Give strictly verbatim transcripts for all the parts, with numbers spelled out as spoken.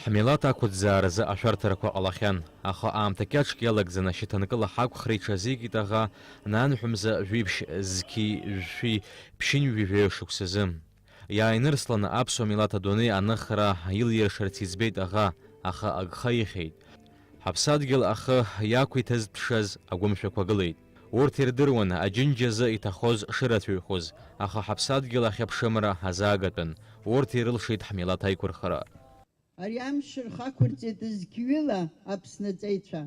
Ҳмилаҭ ақәыӡааразы ашәарҭарақәа ҟалахьан, аха аамҭа кьаҿк иалагӡаны ашьаҭанкыла ҳақәхра иҽазикит аӷа, нанҳәымза жәиԥшь зқьи жәшәи ԥшьынҩажәи жәаҩа шықәсазы. Иааинырсланы аԥсуа милаҭ адунеи аныхра илиршарц иӡбеит аӷа, аха агха ихьеит. Ҳаԥсадгьыл ахы иақәиҭызтәшаз агәымшәақәа гылеит. Урҭ ирдыруан Аџьынџьазы иҭахоз шырацәаҩхоз, аха ҳаԥсадгьыл ахь аԥшымра азаагатәын, урҭ ирылшеит ҳмилаҭ аиқәырхара. Ари амш рхақәырҵеит зқьҩыла Аԥсны аҵеицәа.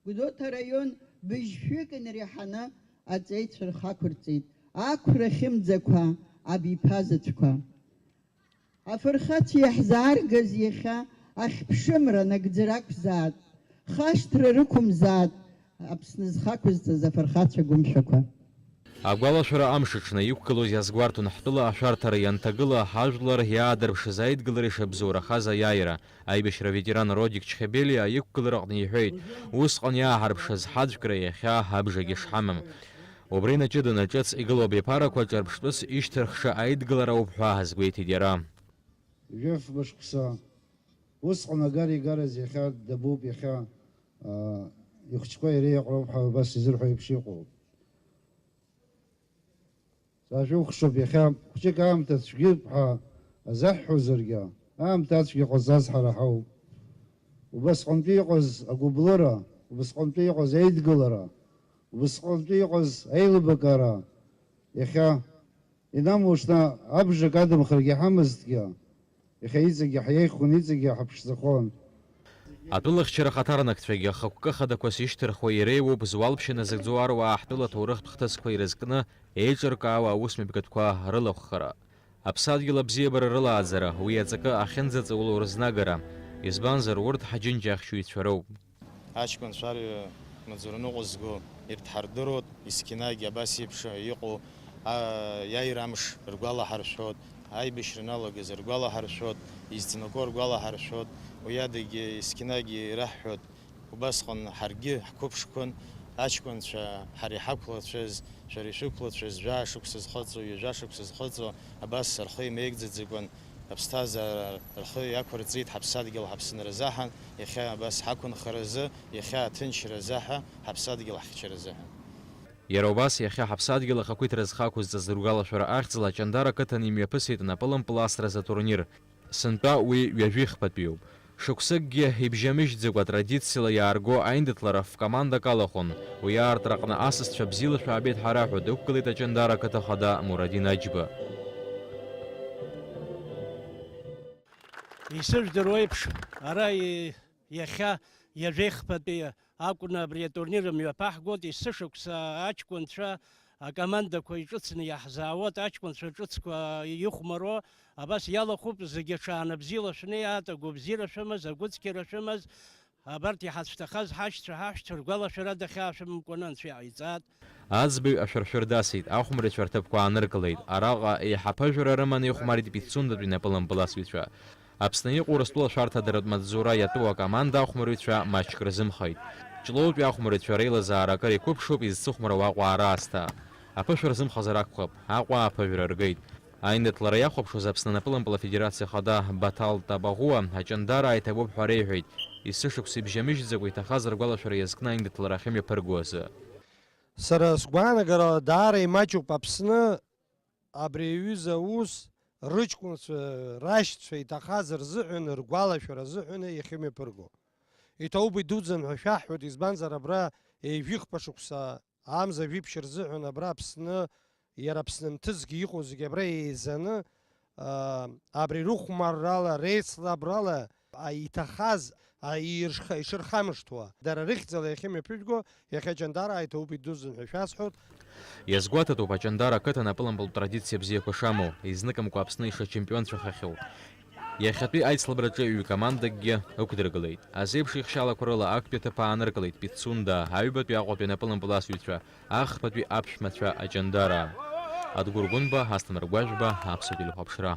Гәдоуҭа араион быжьшәик инареиҳаны аҵеицәа рхақәырҵеит. Ақәра хьымӡақәа, абиԥазаҵәқәа. Афырхацәа иаҳзааргаз иахьа ахьԥшымра нагӡара ақәзаат, хашҭра рықәымзаат, Аԥсны зхақәызҵаз афырхацәа гәымшәақәа. Агәалашәара амш аҽны иқәгылоз иазгәарҭон ҳтәыла ашәарҭара ианҭагыла, ҳажәлар иаадырԥшыз аидгылара ишабзоурахаз аиааира. Аибашьра аветеран Родик Чхебелиа иқәгылараҟны иҳәеит, усҟан иааҳарԥшыз ҳаӡәкра иахьа абжагьы шҳамам. Убри инаҷыданы ҿыц игылоу абиԥарақәа ҿырԥштәыс ишьҭырхша аидгылара ауп ҳәа азгәеиҭеит иара. Жәаф мышықәса усҟан агара игараз иахьа дабуп, иахьа, аа, ихәыҷқәа иара иаҟароуп ҳәа убас изырҳәо еиԥш иҟоуп. Саашәыхәшоуп, иахьа хәҷык аамҭа цәгьоуп ҳәа азаҳҳәозаргьы, аамҭа ацәгьа ҟазҵаз ҳара ҳауп. Убасҟантәи иҟаз агәыблыра, убасҟантәи иҟаз аидгылара, убасҟантәи иҟаз аилибакаара иахьа инамушьҭны абжак адамхаргьы ҳамазҭгьы, иахьа иҵегьы ҳиеиххон, иҵегьы ҳаԥшӡахон. Атәылахьчара ахаҭарнакцәагьы хықәкы хадақәас ишьҭырхуа иреиуоуп зуалԥшьа назыгӡо аруаа ҳтәыла аҭоурыхтә хҭысқәа ирызкны еиҿыркаауа аусмҩаԥгатәқәа рылахәхара. Аԥсадгьыл абзиабара рылааӡара, уи аҵакы ахьынӡаҵаулоу рызнагара, избанзар, урҭ ҳаџьынџьа ахьшьыҩцәа роуп. Аҷкәынцәа арҩа маҵураныҟәызго ирҭҳардыруеит, есқьынагь абас еиԥш иҟоу, а, иааира амш ргәалаҳаршәоит, аибашьра аналагаз ргәалаҳаршәоит, изҵнако ргәалаҳаршәоит, уи адагьы есқьынагь ираҳҳәоит, убасҟан ҳаргьы ҳқәыԥшқәан, аҷкәынцәа ҳара иҳақәлацәаз, шәара ишәықәлацәаз, жәаа шықәса зхыҵуа, ҩажәа шықәса зхыҵуа, абас рхы имеигӡаӡакәан, аԥсҭазаара рхы иақәырҵеит ҳаԥсадгьыл ҳаԥсынра азаҳан, иахьа абас ҳақәынхаразы, иахьа аҭынчра азаҳа, ҳаԥсадгьыл ҳхьчаразы ҳәа. Иара убас, иахьа ҳаԥсадгьыл ахақәиҭра зхы ақәызҵаз ргәалашәара ахьӡала Аҷандара ақыҭан имҩаԥысит анапылампыл асразы атурнир. Сынтәа уи ҩажәихԥатәиуп. Шықәсыкгьы ибжьамыжьӡакәа традициала иаарго аиндаҭлара ф-командак алахәын, уи аартраҟны асасцәа бзиала шәаабеит ҳәа раҳәо дықәгылеит Аҷандара ақыҭа ахада Мурадин Аџьба. Исыжәдыруа еиԥш, ара и-, иахьа ҩажәеихԥатәи акәны абри атурнир мҩаԥаҳгоит, есышықәса аҷкәынцәа акомандақәа иҿыцны иаҳзаауеит, аҷкәынцәа ҿыцқәа ихәмаруа, абас иалахәуп, зегьы аҽаанбзиала шәнеиаат, агәабзиара шәымаз, агәыцқьара шәымаз, абарҭ иҳацәҭахаз ҳашьцәа, ҳаҳәшьцәа ргәалашәара дахьаашәымкәаны Анцәа иҟаиҵааит. Аӡбаҩ ашәыршәыр дасит, ахәмарыцәа рҭыԥқәа ааныркылеит. Араҟа еиҳа аԥыжәара рыманы ихәмарит Пицунда-тәи напылампыласҩцәа. Аԥсны иҟоу Урыстәыла ашәарҭадаратә маҵзура иатәу акоманда ахәмарыҩцәа маҷк рзымхеит. Ҷлоутәи ахәмарыҩцәа реилазаара акыр иқәыԥшуп изцыхәмаруа Аҟәа араасҭа. Аԥышәа рзымхазар акәхап, Аҟәа аԥыжәара ргеит. Аиндаҭлара иахәаԥшуаз Аԥсны анапылампыл афедерациа ахада Баҭал Табаӷәуа Аҷандара ааиҭагоуп ҳәа реиҳәеит, есышықәса ибжьамыжьӡакәа иҭахаз ргәалашәара иазкны аиндаҭлара ахьымҩаԥырго азы. Сара сгәаанагарала даара имаҷуп Аԥсны абри аҩыза аус рыҷкәынцәа, рашьцәа иҭахаз рзыҳәан, ргәалашәара азыҳәан иахьымҩаԥырго. Иҭоуба идуӡӡан ҳәа шәаҳҳәоит, избанзар абра ҩажәихԥа шықәса амза жәиԥшь рзыҳәан абра Аԥсны, иара Аԥсны нҭыҵгьы иҟоу зегьы абра еизаны, аа, абри рыхәмаррала, реицлабрала, а, иҭахаз, а, иршха-, ишырхамышҭуа, дара рыхьӡала иахьымҩаԥыжәго, иахьа Аҷандара ааиҭоуп идуӡӡан ҳәа шәасҳәоит. Иазгәаҭатәуп Аҷандара ақыҭан апылампылтә традициа бзиақәа шамоу, изныкымкәа Аԥсны ишачемпионцәахахьоу. Иахьатәи аицлабраҿы ҩ командакгьы ықәдыргылеит. Азеиԥш ихшьалақәа рыла актәи аҭыԥ ааныркылеит Пицунда, аҩбатәи Аҟәатәи анапылампыласҩцәа, ахԥатәи аԥшәмацәа Аҷандара. Адгәыр Гәынба, Асҭамыр Гәажәба, Аԥсуа телехәаԥшра.